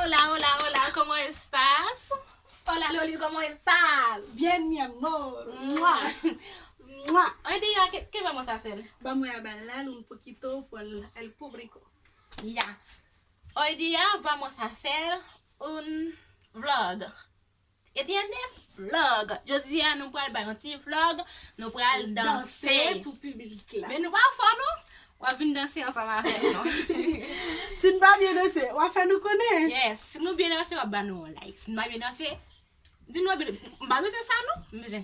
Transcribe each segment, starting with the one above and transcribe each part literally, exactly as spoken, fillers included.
Hola, hola, hola, ¿cómo estás? Hola, Loli, ¿cómo estás? Bien, mi amor. Mua. Mua. Hoy día, ¿qué, qué vamos a hacer? Vamos a bailar un poquito por el público. Ya. Hoy día vamos a hacer un vlog. ¿Entiendes? Vlog. Jodi a nou pral bay yon ti vlog, nou pral danse. Danse pou piblik la. Men nou pa fò non. W ap vin danse ansanm avèk nou. Si n pa byen danse, w a fè nou konnen. Yes, si nou byen danse, w ap ba nou yon like. Si n pa byen danse, di nou, m pa bezwen sa non. M bezwen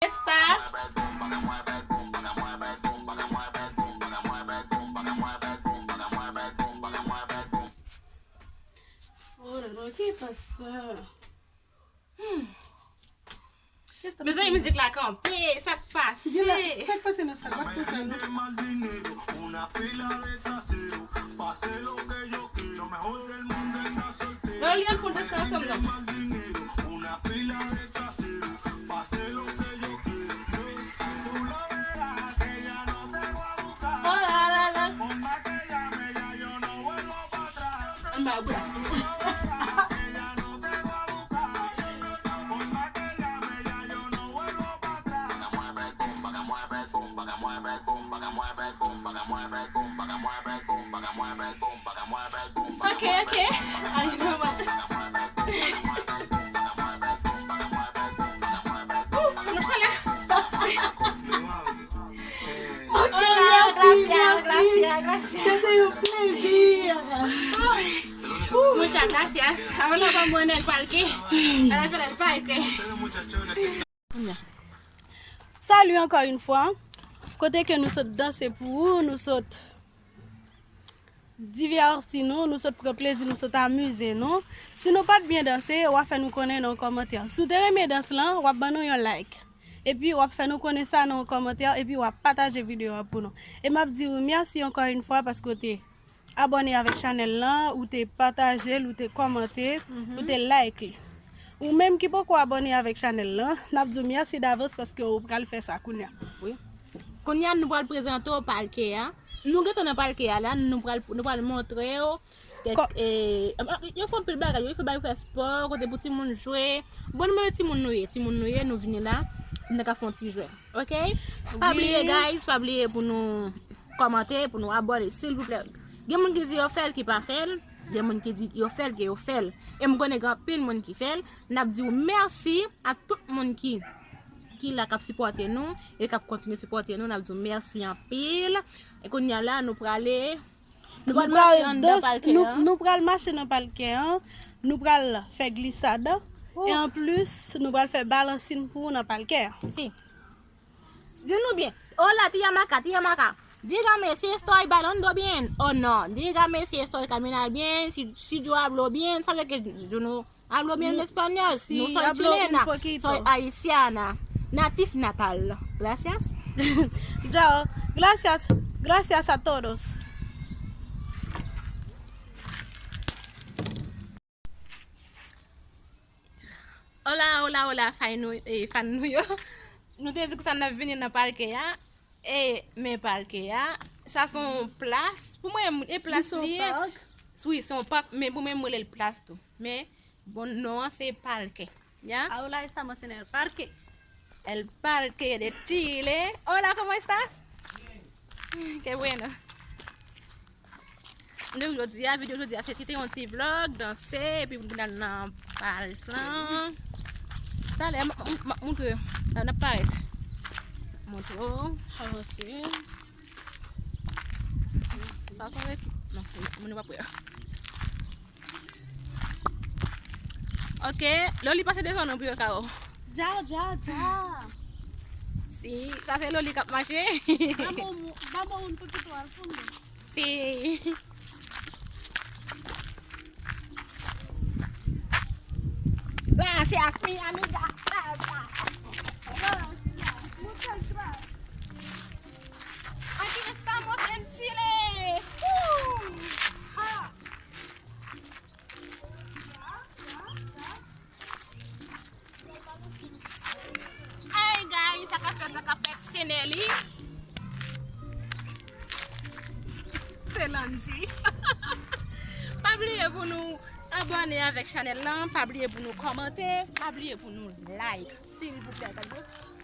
Estas. Ora, ¿qué pasa? Mezanmi, mizik la kanpe, sa k pase? Sa k pase nan sa? Pa t konsa non. Loli, ann konte sa ansanm non. Oh la la la. Ann ba yo bra. Ok, ok. Ay, mama. Ouh, nou chale. Ok, hola, mèsi, gracias, mèsi. Gracias, gracias. Se te yon plezi. Muchas gracias. Ahora vamos en el parque. Para hacer el parque. Salut encore une fois. Kote ke nou sot danse pou ou, nou sot divèti nou, nou sot pran plezi, nou sot amize nou. Si nou pa t byen danse, w a fè nou konnen nan yon kòmantè. Si w te renmen dans lan, w ap ban nou yon like. Epi w ap fè nou konnen sa nan yon kòmantè, epi w ap pataje videyo a pou nou. E m ap di w mèsi encore une fois paske w te abòne avèk chanèl lan, ou te pataje l, ou te kòmante, ou te like li. Ou menm ki poko abòne avèk chanèl lan, n ap di w mèsi davans paske ou pral fè sa kounye a. Wi. Kounye a, nou pral prezante w palke a. Nou gentan nan palke a la, nou pral, nou pral montre w kèk, eh, yo fè anpil bagay, yo fè bagay, yo fè spò, kote pou timoun jwe. Bon, nou menm timoun nou ye, timoun nou ye, nou vini la, nou ka fè yon ti jwèt. Ok? Pa bliye, guys, pa bliye pou nou kòmante, pou nou abòne, silvouplè. Gen moun ki di yo fè l, ki pa fè l. Gen moun ki di yo fè l, ke yo fè l. E m konnen gen anpil moun ki fè l. N ap di w mèsi a tout moun ki, ki la, k ap sipòte nou e k ap kontinye sipòte nou. N ap di w mèsi anpil. E kounye a la, nou prale, nou pral mache anndan palke an. Nou pral mache nan palke an. Nou pral fè glisad. E anplis, nou pral fè balansin pou ou nan palke an. Si. Di nou byen. Hola, tía Maca, tía Maca. Dígame si estoy bailando bien o no. Dígame si estoy caminando bien, si, si yo hablo bien. Sa vle ke yo nou hablo bien español. No soy chilena, soy haitiana. Natif natal. Gracias. Yo, gracias, gracias a todos. Hola, hola, hola, fan nou, eh, fan nou yo. Nou te di konsa n ap vini nan parke a. E, men parke a. Sa se yon plas. Pou mwen, e plas li ye. Wi, se yon pak, men pou mwen, mwen rele l plas tou. Men, bon, non an se parke. Ya? Ahora estamos en el parque. El parque de Chile. Hola, ¿cómo estás? Qué bueno. Donk, jodi a, videyo jodi a, se te yon ti vlog, danse, epi pou n al nan park lan. Talè, m, m, m, montre, la, n ap parèt. Montre w. Avanse. Sa, sa va être, non, moun yo pa prè. Ok, Loli pase devan nou pou yo ka wè w. Dja, dja, dja. Si, sa se Loli k ap mache. Ba bon, ba bon, moun pou kite w al pou nou. Si. Gracias, mi amiga. Gracias. Muchas gracias. Aquí estamos en Chile. Uh. Ha. Hey guys, sa k ap fèt, sa k ap fèt, se Nelly. Se Landy. Pa bliye pou nou abòne avèk chanèl lan, pa bliye pou nou kòmante, pa bliye pou nou like, silvouplè, tande.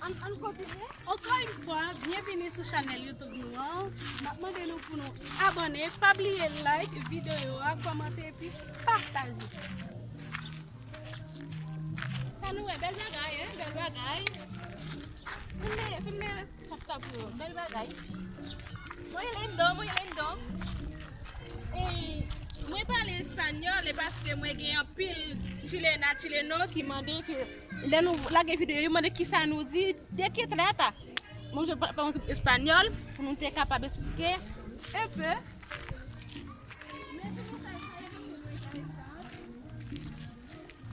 Ann, ann kontinye. Ankò yon fwa, byenvini sou chanèl YouTube nou an. M ap mande nou pou nou abòne, pa bliye like videyo a, kòmante epi pataje. Sa nou wè, bèl bagay, hein, bèl bagay. Filme, filme sòk sa pou yo, bèl bagay. Muy lindo, muy lindo. E mwen pale espanyòl, e paske mwen gen anpil chilena, chileno ki mande ke lè nou lage videyo, yo mande kisa nou di, de qué trata. Mwen, je pa, pa espanyòl, pou nou te kapab eksplike un peu.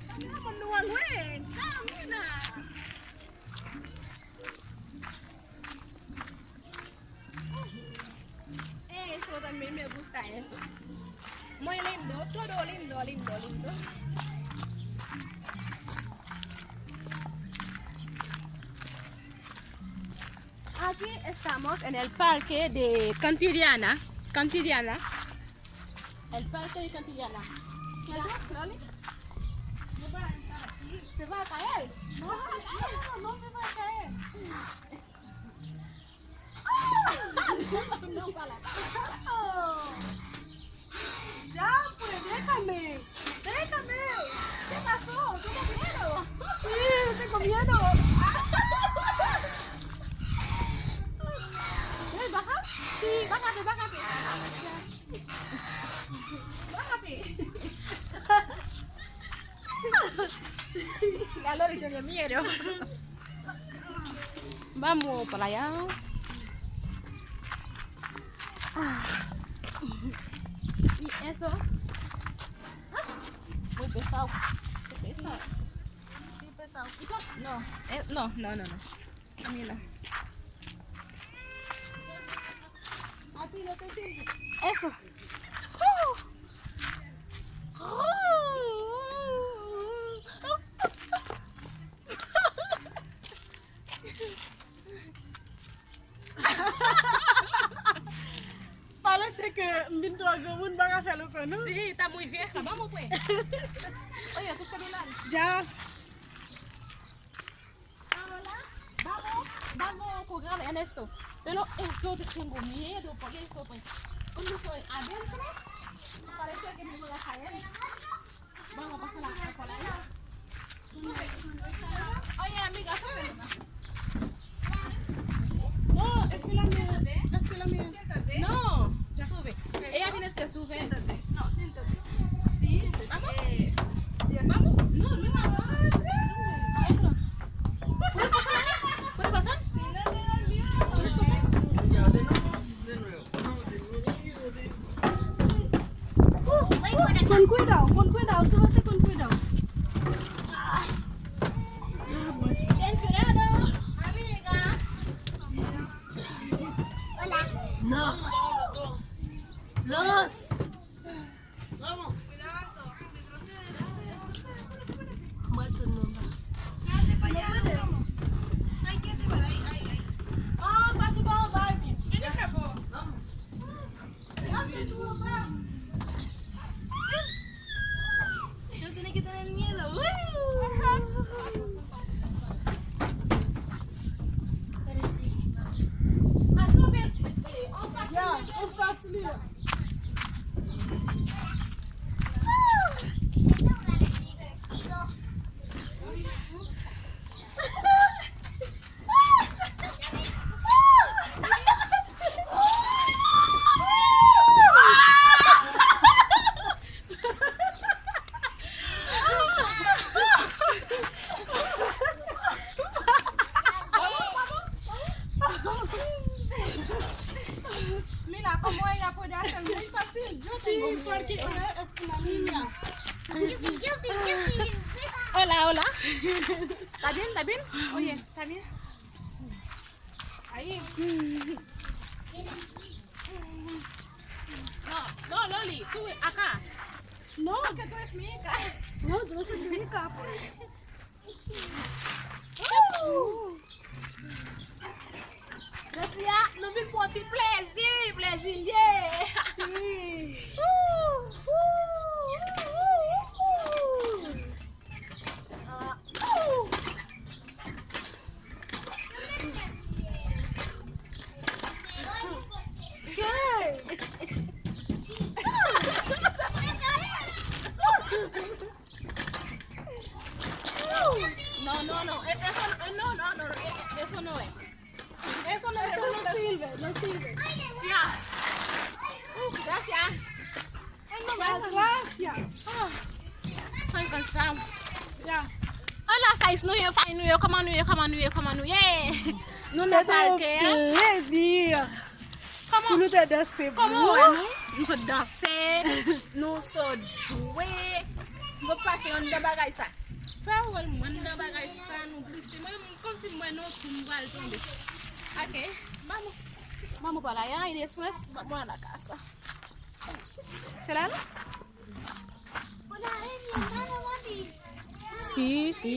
Kameramann nou an lwen, kamina. Eso también me gusta eso. Muy lindo, todo lindo, lindo, lindo. Aquí estamos en el parque de Cantillana. Cantillana. El parque de Cantillana. ¿Qué es esto, Loli? Se va a caer. No, no, no me va a caer. No, para. Oh. Ya, pues, déjame. Déjame. ¿Qué pasó? Tengo miedo. Sí, tengo miedo. Ven, baja. Sí, bájate, bájate. Bájate. La Loli tiene miedo. Vamos para allá. Ah. Y eso. Ah, muy pesado. Muy pesado. Muy pesado. Y con-, no, eh, no, no, no, no. Camila. A ti no te sirve. Eso. Pale se ke m vin twò granmoun, m pa ka fè l ankò, non? Sí, está muy vieja. Vamos, pues. Oye, tú celular. Ya. Ahora, vamos, vamos a jugar en esto. Pero eso te tengo miedo, por eso, pues. Cuando estoy adentro, parece que me voy a caer. Vamos a pasar la, por ahí. Oye, amiga, sube. No, es que la mía, es que la mía. No, sube. Ella tiene que subir. No, siéntate. Sí, vamos. Vamos. No, no, no. Adentro. ¿Puede pasar ahí? ¿Puede pasar? Si no te da el mío, Cuidado, con cuidado, súbete con cuidado. Ten cuidado, amiga. No. Los. Vamos. Muerto el nombre. Ay, quédate para ahí, ay, ay. Ah, pasa para abajo. Ven acá, po. Vamos. Yo tiene que tener miedo. Ya, en fas li a. Mira, como ella puede hacer muy fácil, yo tengo miedo. Sí, porque ella es una niña. Hola, hola. ¿Está bien? ¿Está bien? Oye, ¿está bien? Ahí. No, no, Loli, tú acá. No, que tú eres mi hija. No, yo no soy tu hija, pues. Jodi a, nou vin pou yon ti plezi, plezi l ye. Si. No, no, no. E, eso, e, no, no, no, no. E, eso no es. Eso no me gusta. Eso no sirve, no sirve. Ya. Uh, gracias. Ay, no, gracias. Gracias. Ah, soy cansado. Ya. Hola, Fais, nou ye, Fais, nou ye, kòman nou ye, kòman nou ye, kòman nou ye? Nou nan pal tè a. Plezi. Kòman? Pou nou te danse, kòman w wè nou? Nou sot danse, nou sot jwe, nou sot pase anndan bagay sa. Sa wè l, mwen anndan bagay sa, nou glise. Mwen menm, kòmsi mwen nan tou, m pral tonbe. Ok, vamos. Vamos para allá, y después vamos a la casa. Se la, non? Si, si.